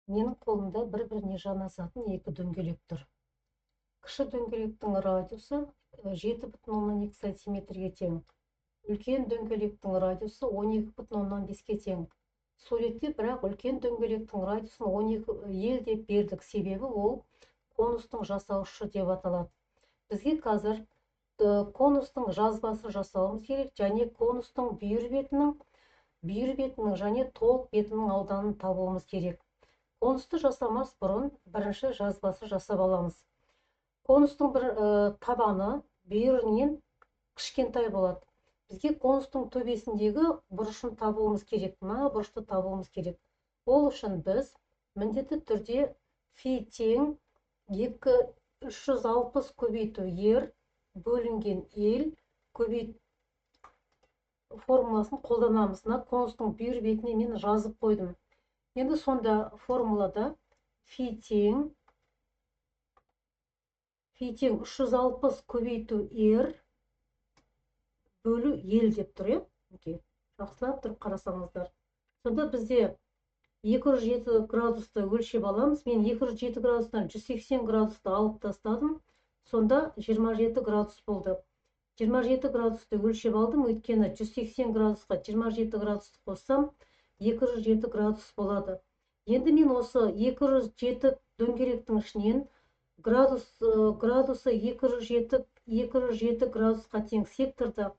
Менің қолымда бір-біріне жанасатын екі дөңгелек тұр. Кіші дөңгелектің радиусы 7,2 сантиметрге тең. Үлкен дөңгелектің радиусы 12,5-ке тең. Суретте бірақ үлкен дөңгелектің радиусын 12 ел деп бердік, себебі ол конустың жасаушы деп аталады. Бізге қазір конустың жазбасын жасауымыз керек және конустың бүйір бетінің және толық бетінің ауданын табуымыз керек. Конусты жасамас бұрын бірінші жазбасын жасап аламыз. Конустың бір табаны бүйірінен кішкентай болады. Бізге конустың төбесіндегі бұрышын табуымыз керек. Мына бұрышты табуымыз керек. Ол үшін біз міндетті түрде фи тең 360 көбейту r бөлінген l көбейт формуласын қолданамыз. Мына конустың бүйір бетіне мен жазып қойдым. Енді сонда формулада фи тең 360 көбейту r бөлу l деп тұр, иә? Жақсылап тұрып қарасаңыздар. Сонда бізде 207 градусты өлшеп аламыз. Мен 207 градустан 180 градусты алып тастадым. Сонда 27 градус болды. 27 градусты өлшеп алдым, өйткені 180 градусқа 27 градусты қоссам 207 градус болады. Енді мен осы 207 дөңгелектің ішінен градусы 207 градусқа тең секторды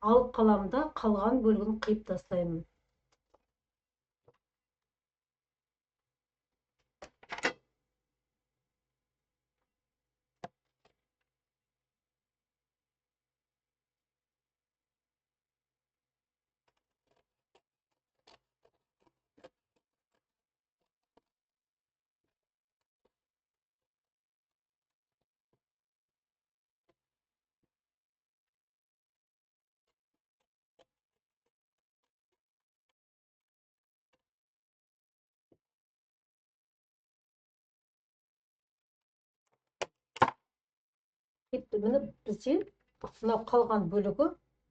алып қаламын да, қалған бөлігін қиып тастаймын. Міне бізде мынау қалған бөлігі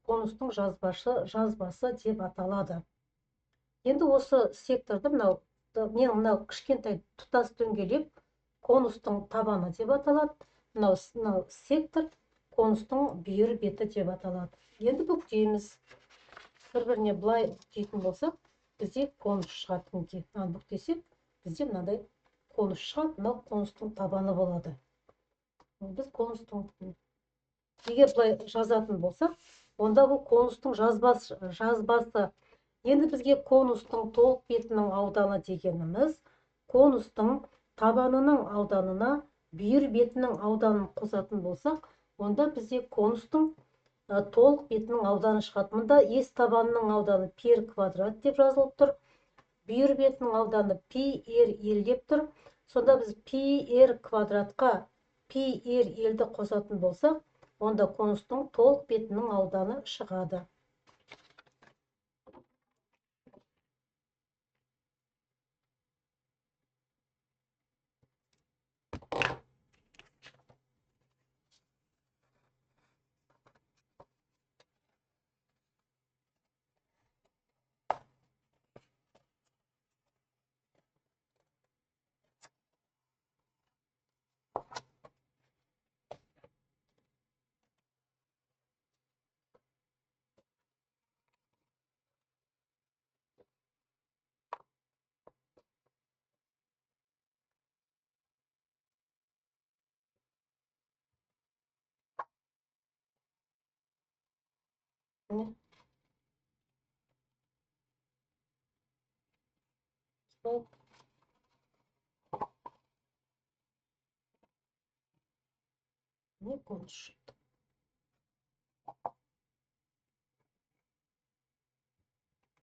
конустың жазбасы деп аталады. Енді осы секторды мынау кішкентай тұтас дөңгелек конустың табаны деп аталады. Мынау сектор конустың бүйір беті деп аталады. Енді бүктейміз. Бір-біріне былай бүктейтін болсақ, бізде конус шығады. Мынаны бүктесек, бізде мынандай конус шығады. Мынау конустың табаны болады. Біз конустың егер былай жазатын болсақ, онда бұл конустың жазбасы. Енді бізге конустың толық бетінің ауданы дегеніміз конустың табанының ауданына бүйір бетінің ауданын қосатын болсақ, онда бізде конустың толық бетінің ауданы шығады. Мұнда ес табанының ауданы пи р квадрат деп жазылып тұр. Бүйір бетінің ауданы пи р л деп тұр. Сонда біз пи р квадратқа пи р л-ді қосатын болсақ, онда конустың толық бетінің ауданы шығады. Не конус.